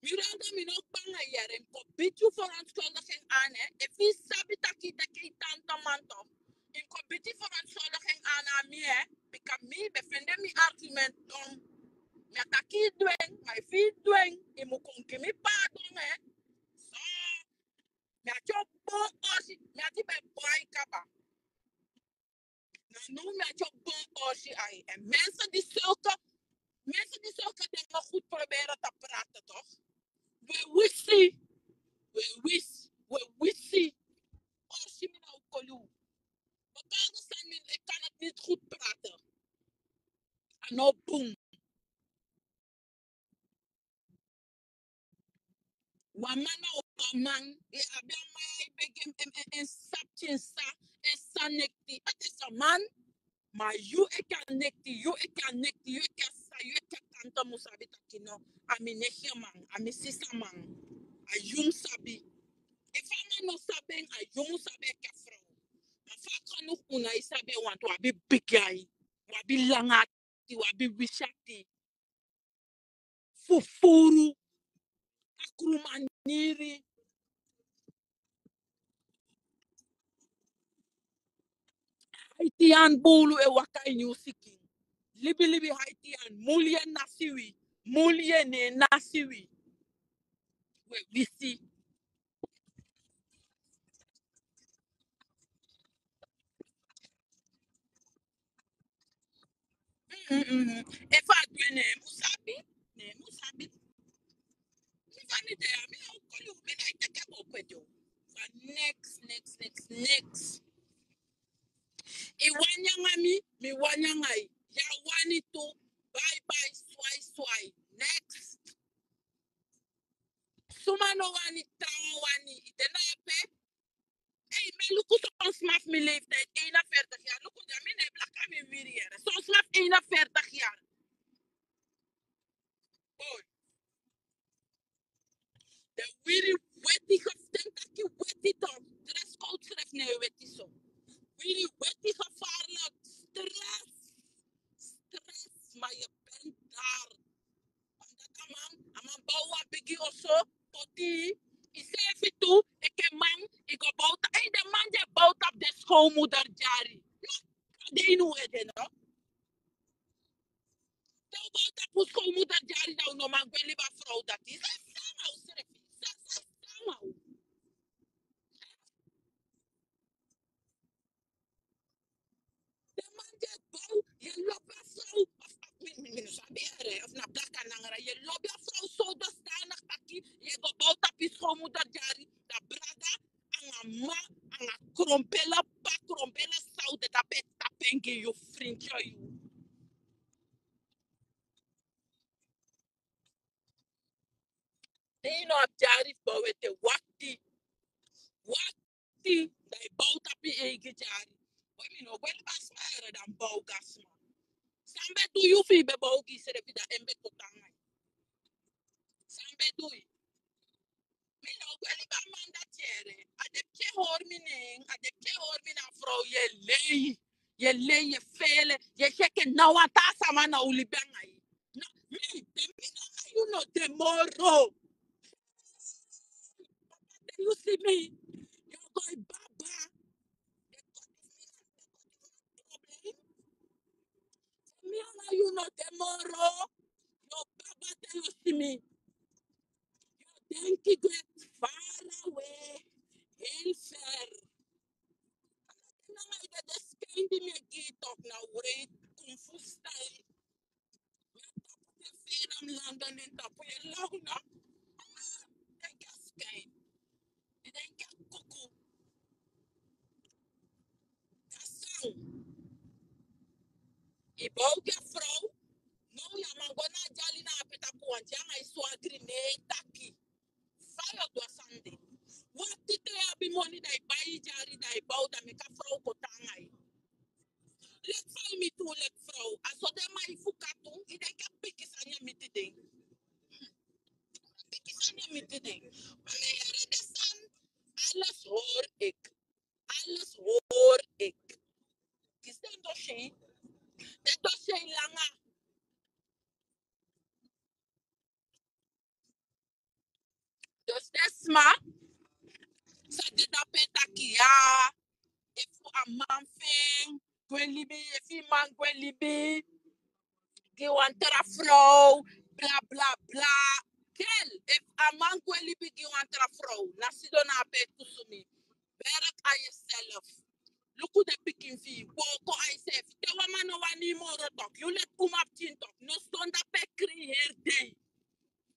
Mi randa, mi no banga yere, mi kon biti yu verontschuldiging aan, hè. Efu yu sabi taki yu teki yu tante man toch, yu kon biti verontschuldiging aan na mi, hè. Bika mi ben fende mi argument dom. Mi á taki yu du en, ma efu yu du en, yu mu kon gi mi pardon, hè. So, mi ati o bon orsi, mi ati ben bun kaba. Na now mi ati o bon orsi ai. En mensen die zulke, mensen die zulke dingen goed proberen te praten, toch? We wisi, we wisi, we wisi. Orsi mi na o kolu. Bepaalde sani mi, ik kan het niet goed praten. A no bun. Wan man na wan man, yu abi a man ya e begi en, en, en, en sa pikin sa, en sa nekti, a te sa man. Ma yu e kan nekti, yu e kan nekti, yu e kan sa, yu e kan tante mu sabi taki no, a mi neef ya man, a mi sisa man, a yu mu sabi. Efu a man no sabi en, a yu mu sabi enke frow. Ma fa kan un no e sabi en, want un abi bigi ai, un abi langa ati, un abi wisi ati. Fufuru, takru maniri. Haitian bulu e waka ini un sikin. Libilibi Haitian, muli e nasi wi, muli e ne nasi wi. We wisi. Mm, mm, mm. Efu a du en, ne en mu sabi, ne en mu sabi. Mi sani de ya, mi o koli, mi na e teke bo. kweti o. Fa neks, neks, neks, neks. I wani anga mi, mi wani anga i. Ya wani tu, bye bye, swai, swai. Next. Suma no wani, trawan wani, i de na ape. Ei, mi e luku son sma fu mi leeftijd, eenenveertig jaar. Luku, dan mi no e blaka mi wiri yere. Son sma fu eenenveertig jaar. Boy. Den wiri weti, ge fu den taki weti toch. Dresscode srefi no e weti so. Wiri weti, gevaarlijk. Stress. Stress, maar je bent daar. Omdat a man, a man bow wan bigi oso, poti, i seefi tu, enke man, i go bow ta-, ei, den man di e bow tapu den schoonmoeder dyari. No, a de ini un ede, no? Te un bow tapu un schoonmoeder dyari, dan un no man gwe libi a frow dati. Sa, sa, ma un srefi. Sa, sa, sa, ma un. Den man di e bow, yu e lobi a frow. Of, mi, mi, mi no sabi yere, of na blaka nangra. Yu e lobi a frow so dusdanig taki yu e go bow tapu yu schoonmoeder dyari, dan brada anga mma anga kronbele p'pa, kronbele sa, un de tapu e tapu en gi yu, frintyo yu. Te yu no abi dyari fu bow ete, wakti. Wakti, dan yu bow tapu yu eigi dyari. We, mi no gwe libi a sma yere dan bow gi a sma. San ben du yu fu yu ben bow gi yusrefi, dan en ben koti anga yu? San ben du yu? Mi no gwe libi a man dati yere. A de pikin e hori mi nen, a de pikin e hori mi na a frow, yu e lei. Yu e lei, yu e fele, yu e si enke na wan taa sama na o libi anga yu. Na mi, te mi nanga yu no de moro. Te yu si mi, yu o go e baba. Te mi nanga yu no de moro. Yu o baba te yu si mi. Yu o denki gwe far away, heel ver. Nanga yu de, de skin di mi e gi yu toch na wreed kung fu style. Mi e tapu te fere am langa nen tapu yu e law na. Denki a skin. Yu denki a kuku. Dati san. Yu bow gi a frow. Now yu á man go na a dyali na ape tapu wan dyali anga yu swagri, ne taki. Fa yu o du a sani de? Wakti te yu abi moni, dan yu bai yu dyari, dan yu bow, dan meki a frow koti anga yu. Leki fa yu miti un leki frow. A so den man fu katu, yu denki a pikin sani e miti den. Pikin sani e miti den. Ma mi e yere den sani. Alles hoor ik. Alles hoor ik. Kisi den dossier. Den dossier langa. Dus den sma san de dape taki ya, efu a man fu en gwe libi, efu yu man gwe libi gi wan tra frow, bla, bla, bla. Kel, efu a man gwe libi gi wan tra frow, na sidon na ape e kusumi. Werk aan jezelf. Luku den pikin fu yu, wooko a yuseefi. Te wan man no wani yu moro toch, yu leki umapikin toch, no sidon dape e krei heri dei.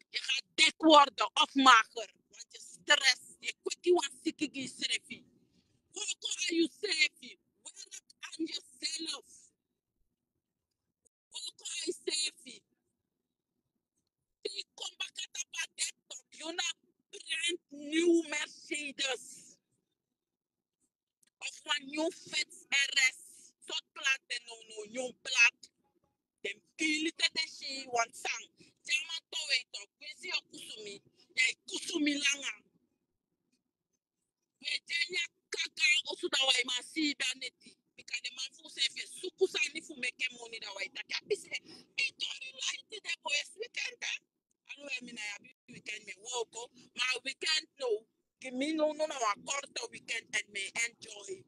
Yu gaat dik worden of mager, want yu stress, yu kweki wan siki gi yusrefi. Wooko a yuseefi, werk aan jezelf. Wooko a yuseefi. Te yu kon baka tapu a dek toch, yu na brand new Mercedes. Of wan nyun Fitz R S. Sortu plat den now, now nyun plat. Den pili te den si wan sani. Te a man towe yu toch, winsi yu o kusumi, yu e kusumi langa. We, te yu e kon a gaan osu, dan wan man si yu, dan neti. Bika den man fu useefi e suku sani fu meke moni, dan wan e taki a pisi. Yu tori lai tide, boi, weekend, hè? Alowel mi no abi weekend, mi e wooko, ma weekend now, gi mi now, now na wan korte weekend èn mi e enjoy.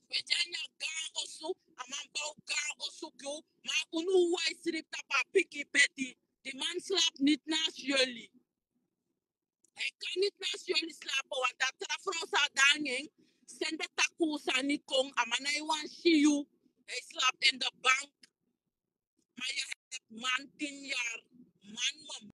We, te yu e kon a gaan osu, a man bow gaan osu gi unu, ma unu uwa e sribi tapu a pikin bedi. Di man slaap niet naast jullie. Hij kan niet naast jullie slapen, want a tra frow san de nanga en sende takuu sani kon, a man no e wani si yu. Hij slaapt in de bank. Maar je hebt man tien jaar, man, man.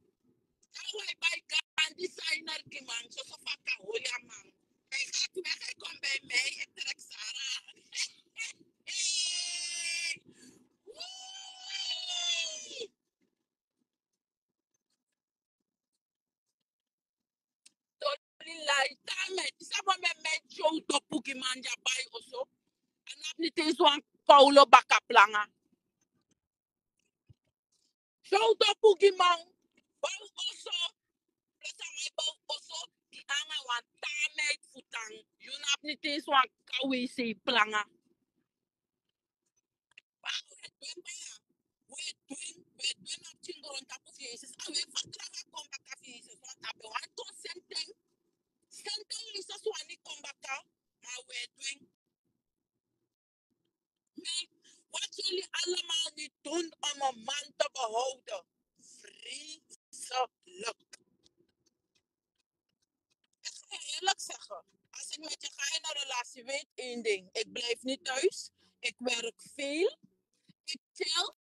Awa, e bai gaan designer gi man, soso fa a kan hori a man. Hij gaat weg, hij komt bij mij, ik trek Sarah. Hey! Woe! Toli lai, tame, disi a man ben meki show dopu gi man di a bai oso. A no abi niti eens wan kowlo baka planga. Show dopu gi man, bow oso, plus a man e bow oso, di anga wan taa meid fu tan. Yu no abi niti eens wan kawisei planga. Baya, we dwen baya. We dwen, we dwen na pikin grontapu fu Yesus. A we verdrag a kon baka fu Yesus. Want a ben wani kon senten. Senten Yesus wani kon baka, ma we dwen. Maar wat jullie allemaal niet doen om een man te behouden. Vreselijk. Ik ga je eerlijk zeggen, als ik met je ga in een relatie, weet één ding. Ik blijf niet thuis. Ik werk veel. Ik chill.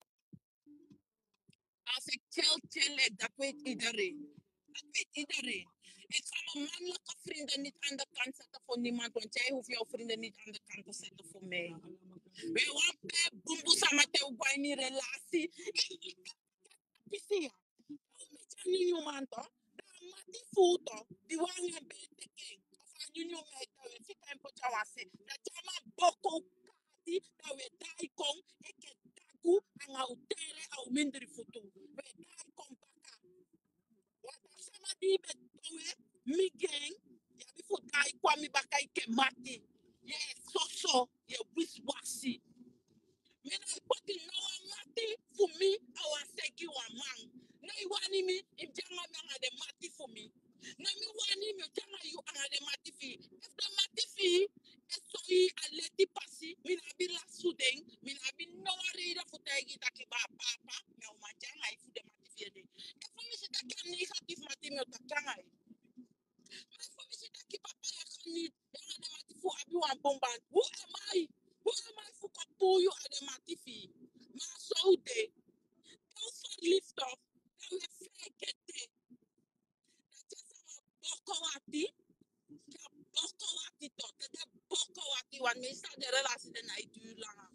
Als ik chill, chill ik. Dat weet iedereen. Dat weet iedereen. Ik ga mijn mannelijke vrienden niet aan de kant zetten voor niemand, want jij hoeft jouw vrienden niet aan de kant te zetten voor mij. We wan pe bumbu sama te wi go ini relasi. Pisi ya. Aw mi tyari nyunyuman to. Da a mati fu u to. Di wan nyan ben teki en. Of a nyunyuman e da we fika en poti a wan se. Da tyari man boko u kati. Da we daai kon. Enke dagu anga u tere a u mindri futu. We daai kon baka. Wan taki sama di i ben towe mi gi en. Yu abi fu daai kon na mi baka enke mati. Yu e soso, yu e wisiwasi. Mi no e poti no wan mati fu mi a wan se gi wan man. Ne i wani mi, i mu de anga mi anga den mati fu mi. Ne mi wani mi o de anga yu anga den mati fu i. Efu den mati fu i e sori i a leti pasi, mi no abi lasi fu den, mi no abi no wan reide fu taigi i taki baa papa, mi o man de anga i fu den mati fu i ede. Efu mi si taki a negatief mati, mi o taki anga i. Ma efu mi si taki papa, yu e kan niti, yu anga den mati fu u abi wan bun band. Who am I? Who am I fu kon puu yu a den mati fu i? Ma a so u de. Te u verliefd toch, dan we fake it. Want meestal de relasi de na e duur langa.